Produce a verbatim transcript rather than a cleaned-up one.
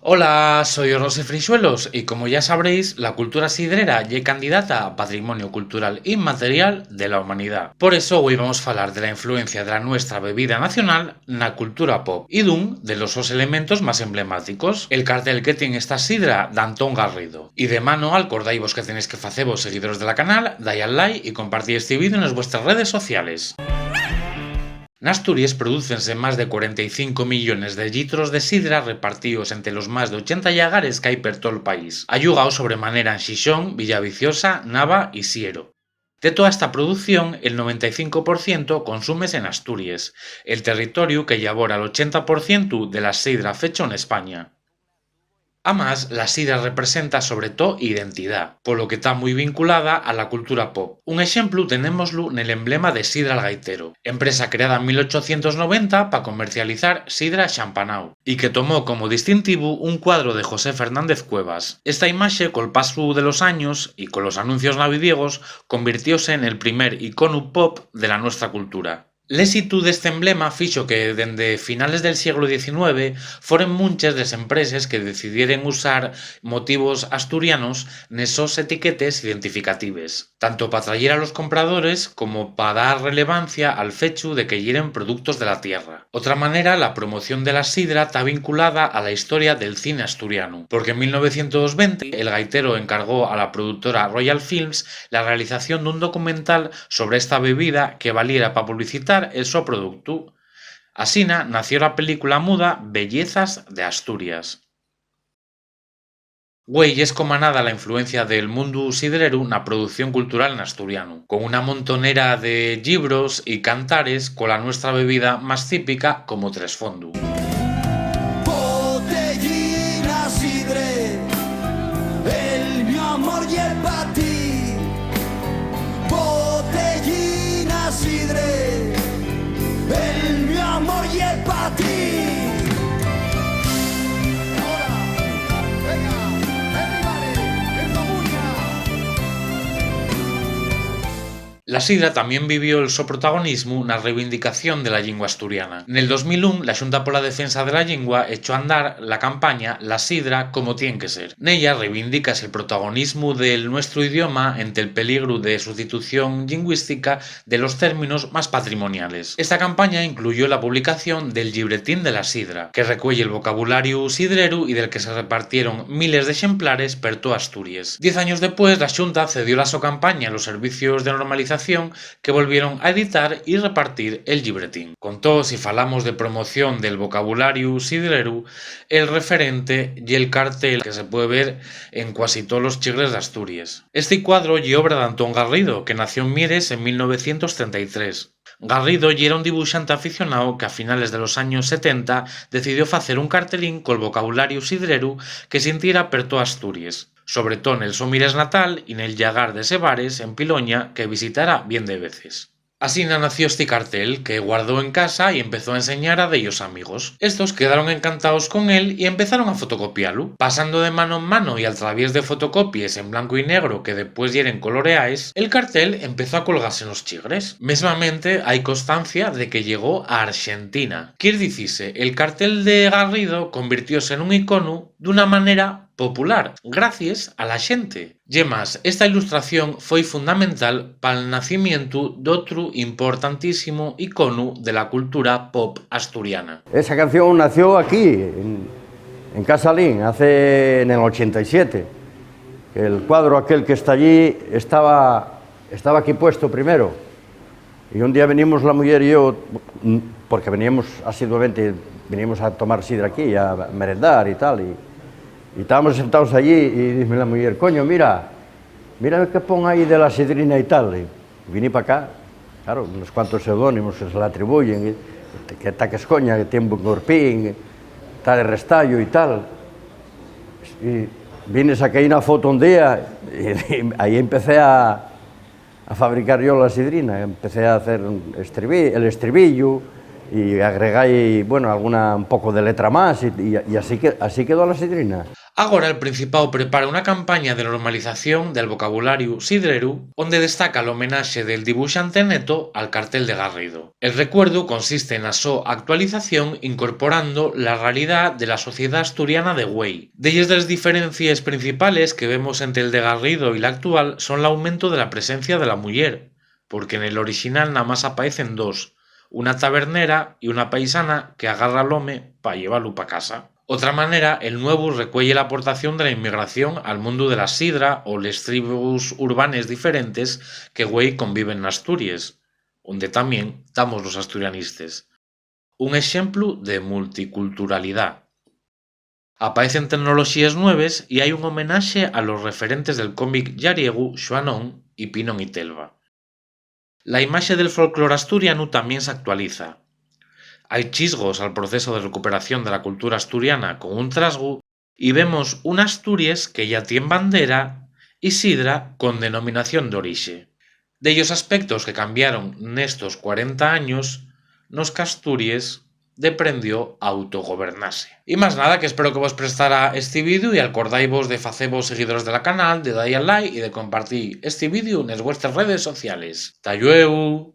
Hola, soy Rosy Frixuelos y, como ya sabréis, la cultura sidrera ye candidata a Patrimonio Cultural Inmaterial de la Humanidad. Por eso, hoy vamos a hablar de la influencia de la nuestra bebida nacional na cultura pop y d'un de los sos elementos más emblemáticos, el cartel que tien esta sidra d'Antón Garrido. Y de mano, alcordaivos que tenéis que facevos seguidores de la canal, dai al like y compartí esti vídeo nes vuestras redes sociales. N'Asturies prodúcense más de cuarenta y cinco millones de llitros de sidra repartíos ente los más de ochenta llagares qu'hai per tol país, ayugao sobremanera en Xixón, Villaviciosa, Nava y Siero. De toa esta producción, el noventa y cinco por ciento consúmese n'Asturies, el territoriu que ellavora l'ochenta por cientu de la sidra fecho n'España. Amás, la sidra representa sobre too identidá, polo que ta mui vinculada a la cultura pop. Un exemplu tenémoslu nel emblema de Sidra El Gaitero, empresa creada en mil ochocientos noventa pa comercializar sidra xampanao, y que tomó como distintivu un cuadro de José Fernández Cuevas. Esta imaxe, col pasu de los años y colos anuncios navidiegos, convirtióse nel primer iconu pop de la nuestra cultura. L'ésitu d'esti emblema fixo que, dende finales del sieglu diecinueve, foren munches les empreses que decidieren usar motivos asturianos nes sos etiquetes identificatives, tanto p'atrayer a los compradores como pa dar relevancia al fechu de que yeren productos de la tierra. Otra manera, la promoción de la sidra ta vinculada a la historia del cine asturianu, porque en mil novecientos venti El Gaitero encargó a la productora Royal Films la realización d'un documental sobre esta bebida que valiera pa publicitar el so productu. Asina nació la película muda Bellezas de Asturias. Güei ye escomanada la influencia del mundu sidreru na producción cultural n'asturianu, con una montonera de llibros y cantares cola nuestra bebida más típica como tresfondu. Botellina sidre, el mi amor ye pa ti. Botellina sidre, el mi amor ye pa ti. Ahora, venga, everybody, en comuña. La sidra tamién vivió el so protagonismu na reivindicación de la llingua asturiana. Nel dos mil un, la Xunta pola Defensa de la Llingua echó a andar la campaña La sidra como tien que ser. Nella reivindícase el protagonismu del nuestru idioma ente'l peligru de sustitución llingüística de los términos más patrimoniales. Esta campaña incluyó la publicación del Llibretín de la Sidra, que recueye'l vocabulariu sidreru y del que se repartieron miles d'exemplares per toa Asturies. Diez años depués, la Xunta cedió la so campaña a los servicios de normalización, que volvieron a editar y repartir el llibretín. Con too, si falamos de promoción del vocabulariu sidreru, el referente ye'l cartel que se puede ver en cuasi tolos chigres d'Asturies. Esti cuadro ye obra d'Antón Garrido, que nació en Mieres en mil novecientos trenta y tres. Garrido yera un dibuxante aficionao que, a finales de los años setenta, decidió facer un cartelín col vocabulariu sidreru que sintiera per toa Asturies, sobre too nel so Mieres natal y nel llagar de Sebares, en Piloña, que visitara bien de veces. Asina nació esti cartel, que guardó en casa y empezó a enseñar a dellos amigos. Estos quedaron encantaos con él y empezaron a fotocopialu. Pasando de mano en mano y al traviés de fotocopies en blanco y negro que depués yeren coloreaes, el cartel empezó a colgase nos chigres. Mesmamente, hai constancia de que llegó a Arxentina. Quier dicise, el cartel de Garrido convirtióse nun iconu d'una manera popular, gracies a la xente. Ye más, esta ilustración foi fundamental pal nacimientu d'otru importantísimu iconu de la cultura pop asturiana. Esa canción nació aquí, en, en Casalín, hace, en el ochenta y siete. El cuadro aquel que está allí estaba, estaba aquí puesto primero. Y un día venimos la muyer y yo, mm, porque veníamos asiduamente, veníamos a tomar sidra aquí, a merendar y tal, y, y estábamos sentados allí y dice la muyer: "Coño, mira, mira lo que pon ahí de la sidrina y tal". Y vine pa acá, claro, unos cuantos seudónimos que se le atribuyen, y que Taques Coña, que tiene un buen corpín, tal Restallo y tal. Y vine, saqué una foto un día, y, y ahí empecé a, a fabricar yo la sidrina. Empecé a hacer un estribi-, el estribillo y agregáis, bueno, alguna, un poco de letra más y, y, y así que, así quedó la sidrina. Agora, el Principao prepara una campaña de normalización del vocabulariu sidreru, onde destaca l'homenaxe del dibuxante Neto al cartel de Garrido. El recuerdu consiste na so actualización incorporando la realidá de la sociedá asturiana de güei. Delles de les diferencies principales que vemos ente el de Garrido y l'actual son l'aumentu de la presencia de la muyer, porque nel orixinal namás apaecen dos, una tabernera y una paisana que agarra al home pa llevalu pa casa. Otra manera, el nuevu recueye l'aportación de la inmigración al mundu de la sidra o les tribus urbanes diferentes que güei conviven n'Asturies, onde tamién tamos los asturianistes. Un exemplu de multiculturalidá. Apaecen tecnoloxíes nueves y hai un homenaxe a los referentes del cómic llariegu Xuanón y Pinón y Telva. La imaxe del folclor asturianu tamién s'actualiza. Hai chisgos al proceso de recuperación de la cultura asturiana con un trasgu y vemos una Asturies que yá tien bandera y sidra con denominación d'orixe. Dellos aspectos que cambiaron nestos cuarenta años, nos qu'Asturies deprendió a autogobernase. Y más nada, que espero que vos prestara esti vídeo y alcordaivos de facevos seguidores de la canal, de da-y al like y de compartir esti vídeo nes vuestres redes sociales. ¡Ta llueu!